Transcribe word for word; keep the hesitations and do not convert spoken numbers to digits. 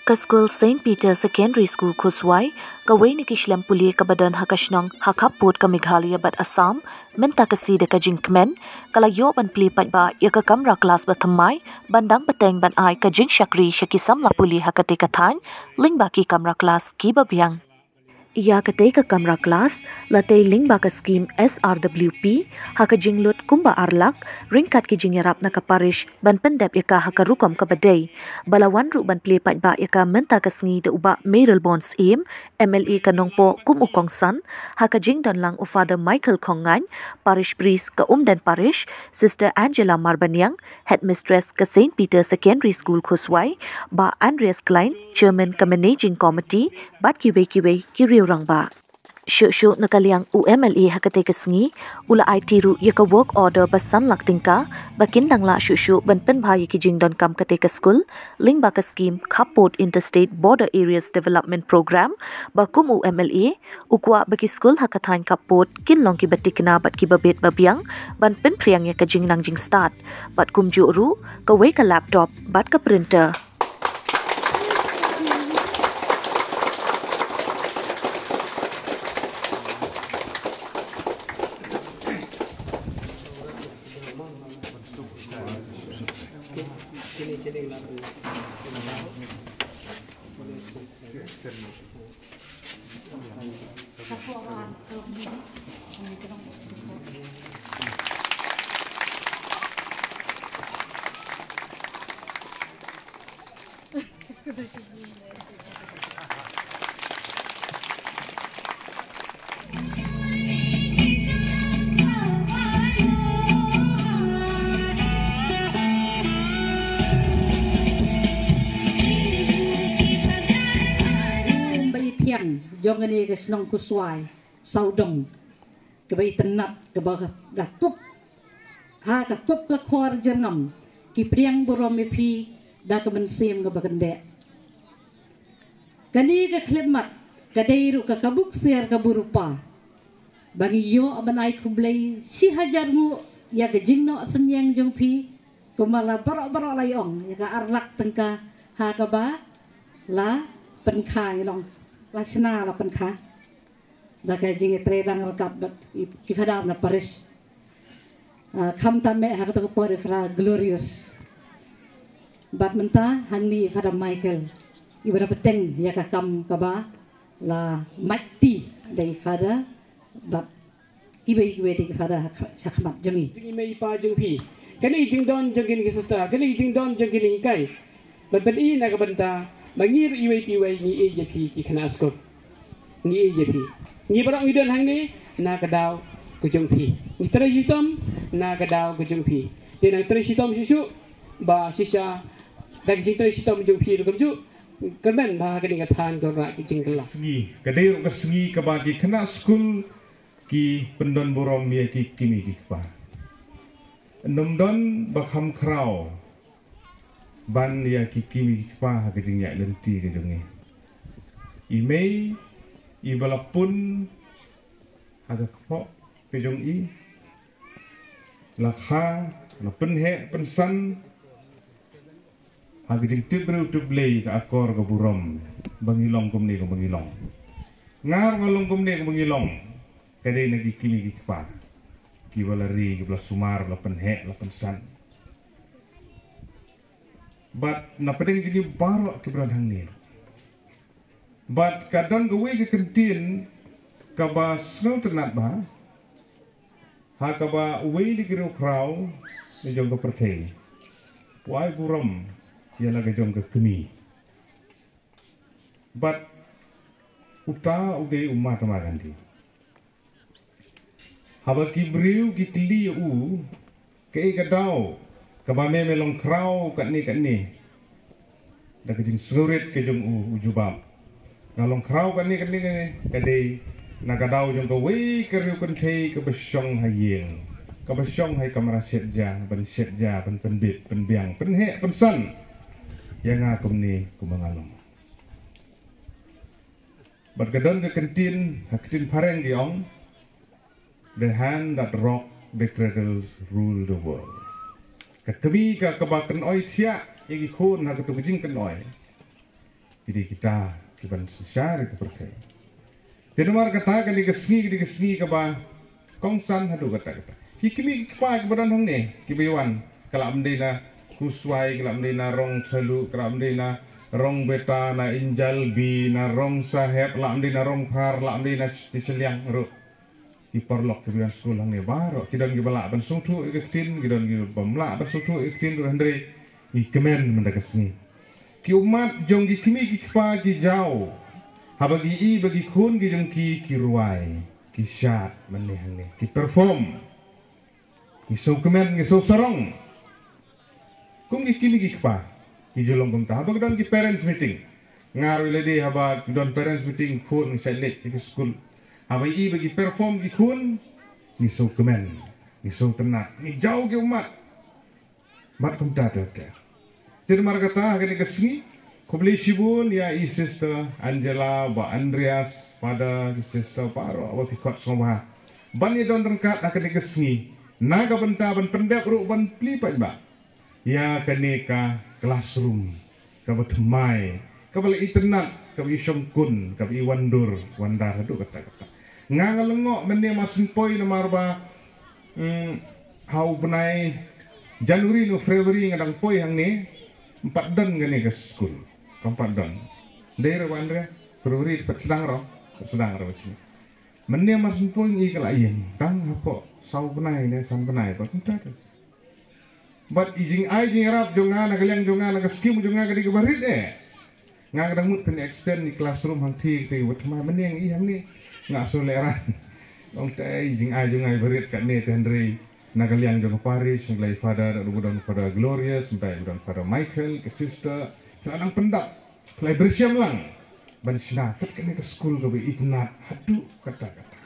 Ka skul Saint Peter Secondary School Khuswai, kawei na ki shlem pule kaba don ha ka shnong ha khappud ka Meghalaya bad Assam, mynta ka sngi da ka jingkmen, ka la ïoh ban plie paidbah ïa ka kamra klas ba thymmai, ban dang bteng ban ai ka jingshakri sha ki samla pule ha katei ka thaiñ, lyngba ki kamra klas kiba biang. Ïa katei ka kamra klas, la tei lyngba ka skhim S R W P, ha ka jinglut kumba ar lak, ryngkat ki jingïarap na ka parish, ban pyndep ïa ka ha ka rukom kaba dei. Ba la wan ruh ban plie paidbah ïa ka mynta ka sngi da u Bah Mayralborn Syiem, M L A ka Nongpoh kum u kongsan, ha ka jingdonlang u Father Michael Khongngaiñ, Parish Priest ka Umden Parish, Sister Angela Marbaniang, Headmistress ka Saint Peter Secondary School Khuswai, Bah Andreas Klein, Chairman ka Managing Committee, bad kiwei kiwei ki riew rangbah. Shuh shuh na ka liang u M L A ha katei ka sngi, u la aiti ruh ïa ka work order ba san lak tyngka, ba kin dang lah shuh shuh ban pynbha ïa ki jingdonkam katei ka skul, lyngba ka skhim Khappud Interstate Border Areas Development Programme, ba kum u M L A, u kwah ba ki skul ha ka thaiñ khappud kin long kiba tikna bad kiba bit ba biang, ban pynphriang ïa ka jingnang jingstad. Bad kumjuh ruh, kawei ka laptop, bad ka printer. Kum ba ïa thiang jong kane ka shnong Khuswai, sawdong, kaba itynnat, kaba ka kup, ha ka kup ka khor jyrngam, ki pdiang burom ïa phi da ka mynsiem kaba kyndeh. Kane ka khyllipmat ka dei ruh ka kabuk siar ka burupa, ba ngi ïoh ban ai khublei shi hajar nguh ïa ka jingnoh synñiang jong phi, kumba la baroh baroh la ïa ong, ïa ka ar lak tyngka ha kaba la pynkha, ngi long la shna la pynkha. Da ka jingïatreilang ryngkat bad i, i Father na parish. Ah, khamtam eh ha kato ka por i Father Glorious. Bad mynta hangne i Father Michael, iba da bteng ïa ka kam kaba la mait ti da i Father bad kiwei kiwei de ki Father ha, shakhmat jong ngi. Jong i mei i pa jong phi. Kane ka jingdon jong kine ki sister, kane ka jingdon jong kine ki kai. Ban pyni na ka bynta ba ngi ruh iwei pa iwei ngi ïeit ïa phi ki khynnah skul. Ngi ïeit ïa phi. Ngi baroh ngi don hangne na ka daw ka jong phi. Ngi trei shitom na ka daw ka jong phi. Te nang trei shitom shuh shuh ba shisha da ka jingtrei shitom jong phi ruh kumjuh, kyrmen ba ha kane ka thaiñ ka rah ka jingkylla. Sngi, ka dei ruh ka sngi kaba ki khynnah skul ki pyndon burom ïa ki kmie ki kpa. Ym don ba kham khraw ban ïa ki kmie ki kpa ha ka jingïaid lynti ka jong ngi. I mei iba la pun ha ka kpoh ka jong i, la kha, la pynheh pynsan ha ka jingtip briew tip Blei, ka akor ka burom ba ngi long kumne kumba ngi long. Nga ruh nga long kumne kumba ngi long. Ka dei na ki kmie ki kpa kiba la ri, kiba la sumar, la pynheh, la pynsan. Bad na pdeng jong ngi baroh kiba don hangne. Bad ka don kawei ka kyntien kaba sngewtynnat bha, ha kaba uwei na ki riewkhraw na jong ka pyrthei u ai burom ïa la ka jong ka kmie. Bad uta u dei u Mahatma Gandhi. Haba ki briew ki kylli ïa u, kaei ka daw kaba me me long khraw katne katne, da ka jingsngewrit ka jong u, u jubab, nga long khraw katne katne katne, ka dei na ka daw jong kawei ka riewkynthei kaba shong ha ïing, kaba shong ha i kamra shet ja, ban shet ja, ban pynbit, pynbiang, pynheh, pynsan ïa nga kumne kumba nga long. Bad ka don ka kyntien, ha ka ktien phareng ki ong, the hand that rocked the cradle ruled the world. Ka kmie ka kaba kynoi thiah ïa ki khun ha katu ka jingkynoi. Ki dei kita kiban synshar ïa ka pyrthei. Te namar kata kane ka sngi, ka dei ka sngi kaba kongsan haduh katta katta. Ki kmie ki kpa kiba don hangne kiba ïawan, ka lah ban dei na Kuswai, ka lah ban dei na Rong Thalu, ka lah ban dei na Rong Beta, na Injalbi, na Rong Sahep, lah ban dei na Rong Phar, lah ban dei na Ch-, Chilliang ruh. Ki paralok kiba ïawan skul hangne baroh ki don kiba lah ban sngewthuh ïa ka ktien, ki don kiba ym lah ban sngewthuh ïa ka ktien ruh, hynrei ngi kmen mynta ka sngi. Ki ummat jong ki kmie ki kpa ki jaw haba ki ïohi ba ki khun ki jong ki ki rwai, ki shad mynne hangne, ki perform. Ngi sngewkmen, ngi sngewsarong. Kum ki kmie ki kpa ki ju long kumta. Haba ki don ki parents meeting, nga ruh lade haba ki don parents meeting, khun ngi shait leit ki skul. Haba ïohi ba ki perform ki khun, ngi sngewkmen, ngi sngewtynnat, ngi jaw ki ummat. Bad kumta ter ter. Te namar kata ha kane ka sngi, khublei shibun ïa i Sister Angela, Bah Andreas, Father, ki sister baroh ba phi khot sngewbha ban ïadon ryngkat ha kane ka sngi na ka bynta ban pyndep ruh ban plie paidbah ïa kane ka classroom kaba thymmai, kaba la itynnad, kaba i shongkun, kaba i wandur wandar haduh katta katta. Nga nga lyngngoh mynne mar syn poi namar ba, mm, ha u bnai January ne February nga dang poi hangne, ym pat don kane ka skul. Kam pat don. Dei re wan re February pat sdang ro, pat sdang ro sini. Mynne mar syn poi ngi ka la ïeng tang hapoh saw bnai ne san bnai pat mynta. Bad i jingai jingïarap jong nga na ka liang jong nga, na ka skim jong nga, ka dei kaba rit eh. Nga ka dang mut phin extend i classroom hangtei te wat ma mynne ngi hangne. Nga shu lehrain. Ong te i jingai jong nga ba rit katne te hynrei na ka liang jong ka parish, ngi la i Father, u don Father Glorious, mynta u don Father Michael, ka sister, phi la dang pyndap, phi la byrshim lang ban shna kat kane ka skul kaba itynnad haduh katta katta.